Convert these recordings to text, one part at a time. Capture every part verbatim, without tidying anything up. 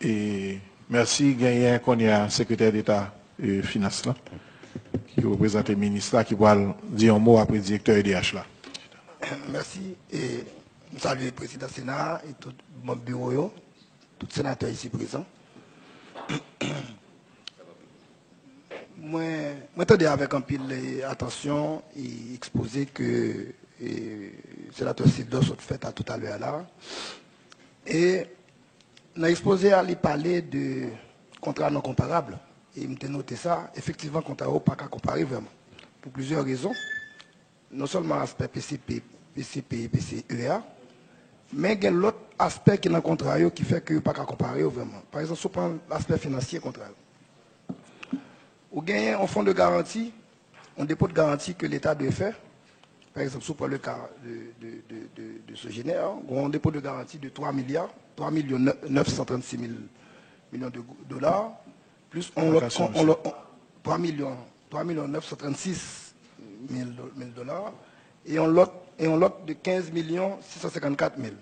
E mèsi, genyen kounye a Sekretè Deta e, Finans lan, ki reprezante minis la, ki pral di yon mo apre direktè E D H la. Mèsi. E m salye prezidan Sena a e tout manm biwo yo, tout senatè isi prezan. Mwen, mwen tande avèk anpil e, atansyon e ekspoze ke e, senatè Sylvain sot fè a toutalè a la. E nan ekspoze a, li pale de kontra non konparab. E m te note sa, efektivman, kontra yo pa ka konpare vrèman. Pou plizyè rezon. Non sèlman aspè P C P, P C P e P C E a, men gen lòt aspè ki nan kontra yo ki fè ke yo pa ka konpare yo vrèman. Pa egzanp, si w pran aspè finansye kontra yo, ou genyen yon fon de garanti, yon depo de garanti ke Leta dwe fè. Pa egzanp, si w pran le ka de, de, de, de, de Sogener, gen yon depo de garanti de twa milya, twa milyon nèf san trannsis mil milyon de dola, plis yon lòt, yon lòt, twa milyon, twa milyon nèf san trannsis mil dola, e yon lòt, e yon lòt de kenz milyon sis san senkannkat mil.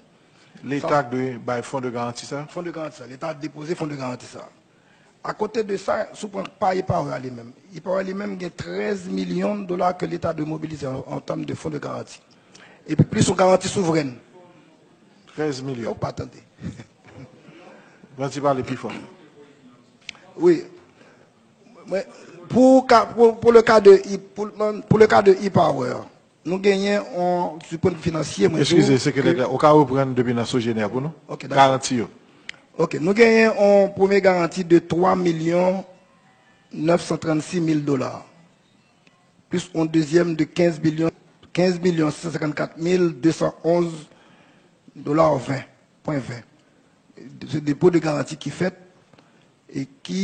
Leta dwe bay fon de garanti sa? Fon de garanti sa. Leta depoze fon de garanti sa. Akote de sa, si w pran pa E-Power a li menm, E-Power li menm gen trèz milyon dola ke Leta dwe mobilize an, an tèm de fon de garanti. Epi plis yon garanti souvrèn. Trèz milyon. Ou pa tande. Mwen ti pale pi fò. Wi. Mwen, pou, ka, pou, pou le ka de, pou, pou le ka de E-Power, nou genyen on, sou pwen finansye, mwen di w. Eskize, Sekretè, ou ka reprann depi nan Sogener pou nou? Ok, dakò. Garanti yo. Ok, nou genyen on premye garanti de twa milyon nèf san trannsis mil dola, plis on dezyèm de kenz milyon, kenz milyon sis san senkannkat mil de san onz dola ven pwen ven. Se depo de garanti ki fèt e ki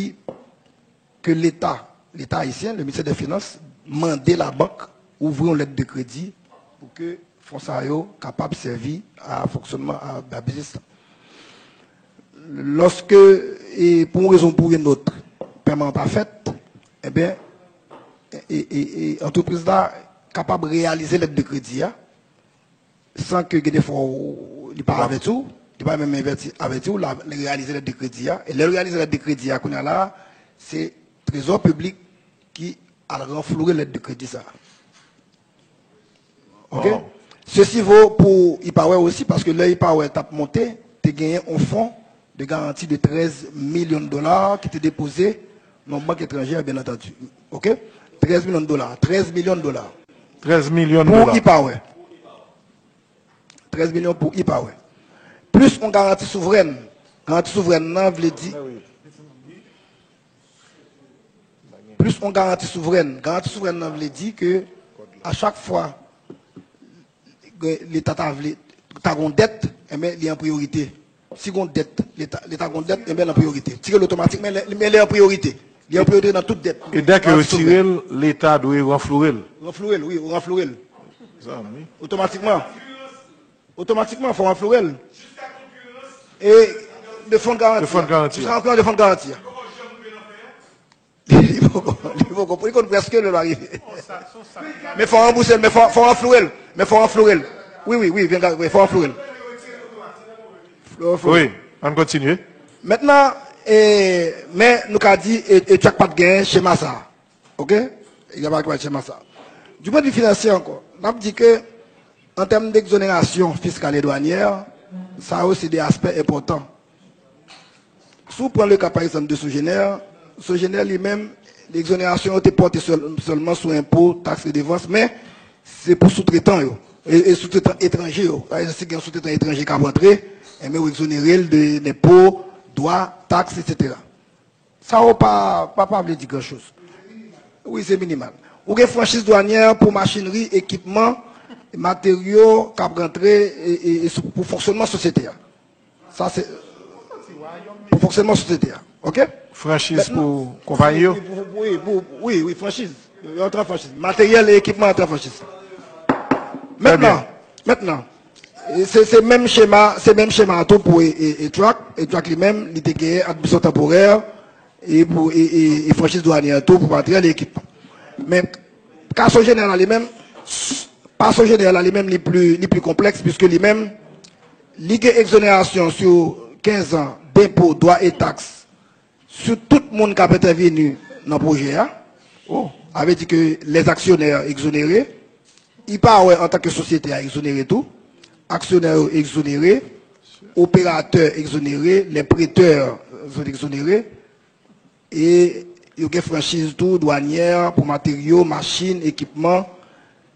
ke Leta, Leta ayisyen, le Ministère des Finances, mande labank ouvri yon lèt de kredi pou ke fon sa yo kapab sèvi a fonksyònman a, a biznis la. Lòske, e, pou yon rezon ou pou yon lòt, pèman an pa fèt, enben, e, e, e, antrepriz la kapab reyalize lèt de kredi a, san ke gen de fwa ou, li pa avèti w, li pa menm avèti, avèti w, l ap reyalize lèt de kredi a. E lè l reyalize lèt de kredi a, kounye a la, se Trezò piblik ki al ranfloure lèt de kredi sa a. Ok? Sesi vo pou E-Power osi, paske lè E-Power t ap monte, te genyen yon fon de garanti de trèz milyon dola ki te depoze nan bank etranjè, byen antandi. Ok? Trèz milyon dola. Trèz milyon dola. Trèz milyon dola. Pou E-Power. Trèz milyon pou E-Power. Plis yon garanti souvrèn. Garanti souvrèn nan vle di. Plis yon garanti souvrèn. Garanti souvrèn nan vle di ke a chak fwa Leta ta vle, ta gon dèt, enben, li an priyorite. Si gon dèt, Leta, Leta gon dèt, enben, l an priyorite. Tire l otomatik, men, men li an priyorite. Li an priyorite nan tout dèt. E dèke yo tire l, Leta dwe ranfloure l. Ranfloure l, wi, ou ranfloure l. Otomatikman. Otomatikman, fò w ranfloure l. E de fon garanti. De fon garanti. Jiska ranfloure de fon garanti. Li poko, li poko, li konn prèske lè l rive. Men fò w ranbouse l, men fò, fò w ranfloure l. Men fò w ranfloure l. Wi, wi, wi, vin gade, wi, fò w ranfloure l. Flo, flo. Wi, ann kontinye. Mentnan, e, men nou ka di, e, e Chuck pa t gen chema sa a. Ok? Li pa t gen chema sa a. Du pwen de vi finansye ankò, n ap di ke, an tèm d'exonération fiscale et douanière, sa yo se de aspè enpòtan. Si w pran le ka, pa egzanp, de Sogener, Sogener li menm, egzonerasyon yo te pòte sèl, sèlman sou enpo, taks, redevans, men se pou soutretan yo, e, e soutretan etranje yo. Pa egzanp, si gen yon soutretan etranje k ap rantre, enben, ou egzonere l de lenpo, dwa, taks, etsetera. Sa yo pa, pa, pa vle di gran choz. Wi, se minimal. Ou gen franchiz dwanyè pou machinri, ekipman, materyo k ap rantre e, e, e sou, pou fonksyònman sosyete a. Sa se pou fonksyònman sosyete a. Ok? Franchiz pou konpayi yo? Wi, wi, wi, wi, franchiz. Yo antre an franchiz. Materyèl e ekipman antre an franchiz. Mentnan, mentnan, e se, se menm chema, se menm chema a tou pou e, e, e Truck. E Truck li menm, li te genyen admisyon tanporè e pou e, e, e franchiz dwanyè a tou pou materyèl e ekipman. Men ka Sogener la li menm, pa Sogener la li menm li pli, li pli konplèks, piske li menm, li gen egzonerasyon sou kenz an, denpo, dwa e taks sou tout moun k ap entèvini nan pwojè a. Sa vle di ke lèzaksyonè egzonere, IPAWER antanke sosyete a egzonere tou, aksyonè yo egzonere, operatè egzonere, lè pretè egzonere, e yo gen franchiz tou, dwanyè, pou materyo, machin, ekipman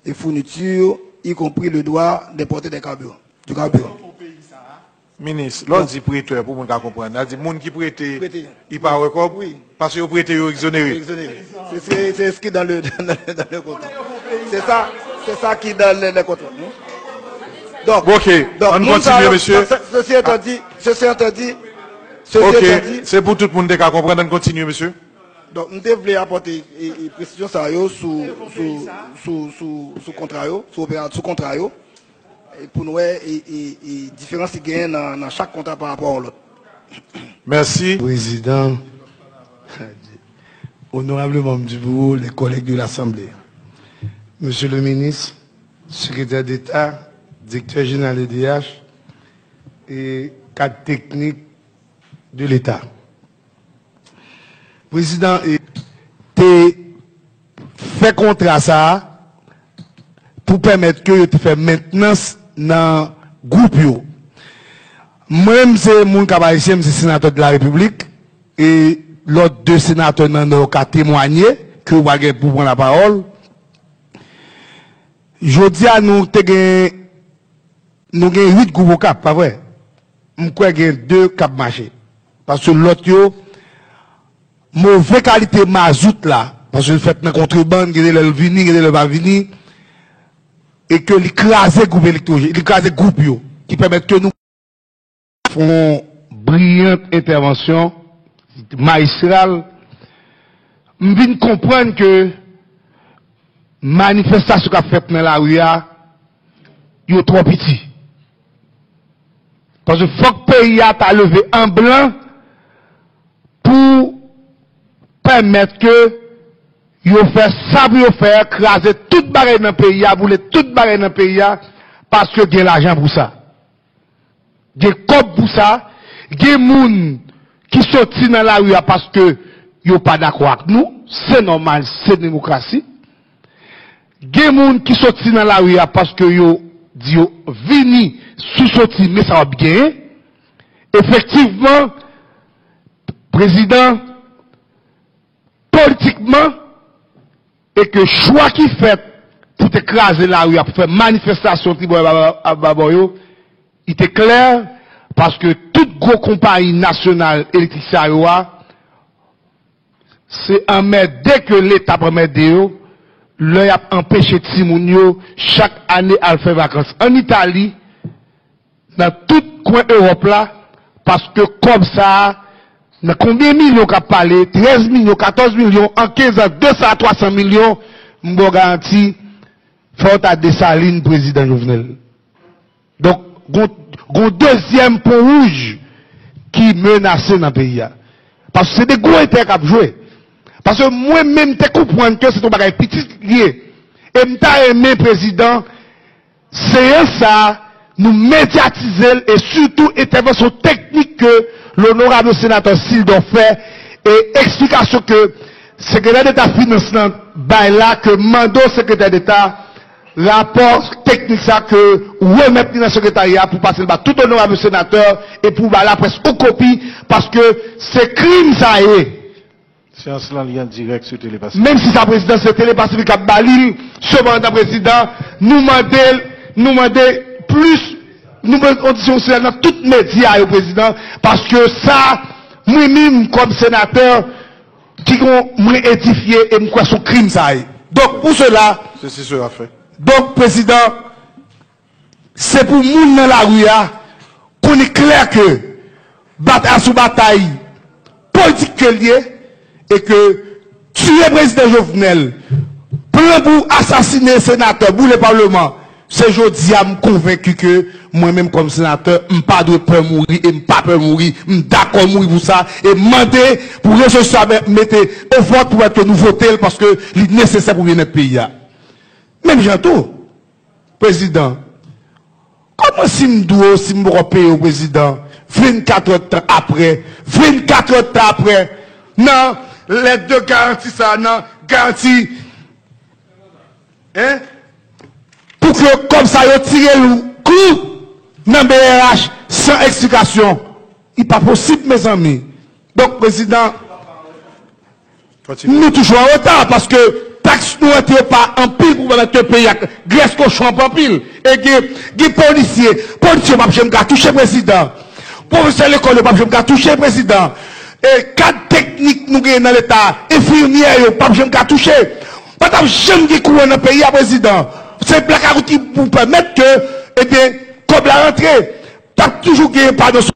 e founiti, ikonpri le dwa denpòte dè kabiran, di kabiran. Minis, lè w di pretè, pou moun ka konprann, sa di moun ki prete IPAWER kòb, paske yo prete yo egzonere. Egzonere. Se se- se ce qui est dans le, dans le, dans le contrat. C'est ça, c'est ça qui est dans le, le contrat. Hmm? Donc, Ok, donc, ann moun sa kontinye, yo- mesye. ce- ceci étant dit, ceci étant dit, ceci étant Ok, dit, se pou tout moun te ka konprann, ann kontinye, mesye. Donk, m te vle apòte e, e, presizyon sa yo sou, sou, sou, sou, sou kontra yo, sou opera, sou kontra yo, e pou n wè e, e, e, diferans ki genyen nan, nan chak kontra pa rapò a yon lòt. Mèsi. Président, honorables membres du bureau, les collègues de l'Assemblée, Monsieur le ministre, secrétaire d'État, directeur général E D H et cadre technique de l'État. Prezidan e, te fè kontra sa a pou pèmèt ke yo te fè mentnans nan gwoup yo. Mwen, m se moun Kap Ayisyen, m se senatè de la Repiblik, e lòt de senatè nan Nò ka temwanye ke yo pral gen pou pran lapawòl. Jodi a, nou te gen, nou gen uit gwoup Okap, pa vre? M kwè gen de k ap mache. Paske lòt yo, move kalite mazout la, paske l fèt nan kontrebann, gen de lè l vini, gen de lè l pa vini, e ke li kraze gwoup elektwojen, li kraze gwoup yo, ki pèmèt ke nou fè yon briyant entèvansyon majistral, m vin konprann ke manifestasyon k ap fèt nan lari a, yo twò piti. Paske fòk peyi a ta leve an blan pou pèmèt ke yo fè sa pou yo fè, kraze tout bagay nan peyi a, boule tout bagay nan peyi a, paske gen lajan pou sa. Gen kòb pou sa, gen moun ki soti nan lari a paske yo pa dakò ak nou, se nòmal, se demokrasi. Gen moun ki soti nan lari a paske yo di yo vini sou soti, men sa w ap genyen. Efektivman, prezidan, politikman, e ke chwa ki fèt pou te kraze lari a, pou fè manifestasyon tribò a babò yo, li te klè, paske tout gwo konpayi nasyonal elektrik sa yo a, se anmède ke Leta ap anmède yo, lè y ap anpeche timoun yo chak ane al fè vakans ann Itali, nan tout kwen Ewòp la, paske kòb sa a, nan konbyen milyon k ap pale, trèz milyon, katòz milyon, an kenz an, de san a twa san milyon, m ba w garanti, fò w ta Desalin, prezidan Jovenel. Donk, gon, gon dezyèm pon wouj ki menase nan peyi a. Paske se de gwo enterè k ap jwe. Paske mwen menm te konprann ke se t on bagay pitit li ye. E m ta renmen, prezidan, seyans sa a, nou medyatize l e sitou entèvansyon teknik ke lonorab senatè Sildor fè e eksplikasyon ke sekretè deta finans lan bay la, ke m mande w sekretè deta rapò teknik sa ke ou remèt li nan sekretarya a pou pase l ba tout onorab senatè e pou ba laprès yon kopi, paske se krim sa ye. Seyans lan li an dirèk sou Tele Pasifik. Menm si sa prezidan se Tele Pasifik k ap ba li l, sepandan prezidan, nou mande l, nou mande plis, nou mande kondisyon sila nan tout medya yo prezidan, paske sa, mwen menm kòm senatè, ki gon mwen edifye e m kwè se yon krim sa ye. Donk pou sela, Sesi sera fè. Donk prezidan, se pou moun nan lari a konnen klè ke batay se yon batay politik ke l ye e ke tiye prezidan Jovenel, plan pou asasinen senatè, boule palman, se jodi a m konvenki ke mwen menm kòm senatè, m pa dwe pè mouri e m pa pè mouri, m dakò mouri pou sa e m mande pou rezolisyon sa mete o vòt pou mèt ke nou vote l paske li nesesè pou byennèt peyi a. Menm jan tou, prezidan, kòman si m dwe w, si m poko peye w, prezidan, Vennkat èdtan apre, vennkat èdtan apre, nan lèt de garanti sa, nan garanti, en, pou ke kòb sa yo tire l klou nan B R H san eksplikasyon. Li pa posib, mezanmi. Donk, prezidan, nou toujou an reta, paske taks nou rantre yo pa anpil pou pèmèt ke peyi a grès kochon an pa anpil. E gen, gen polisye, polisye yo p ap janm ka touche, prezidan. Pwofesè lekòl yo p ap janm ka touche, prezidan. E kad teknik nou genyen nan leta, enfimyè yo p ap janm ka touche. Pa t ap janm gen kouran nan peyi a, prezidan. Se blakawout ki pou pèmèt ke, ebyen, kòb la rantre. T ap toujou gen padon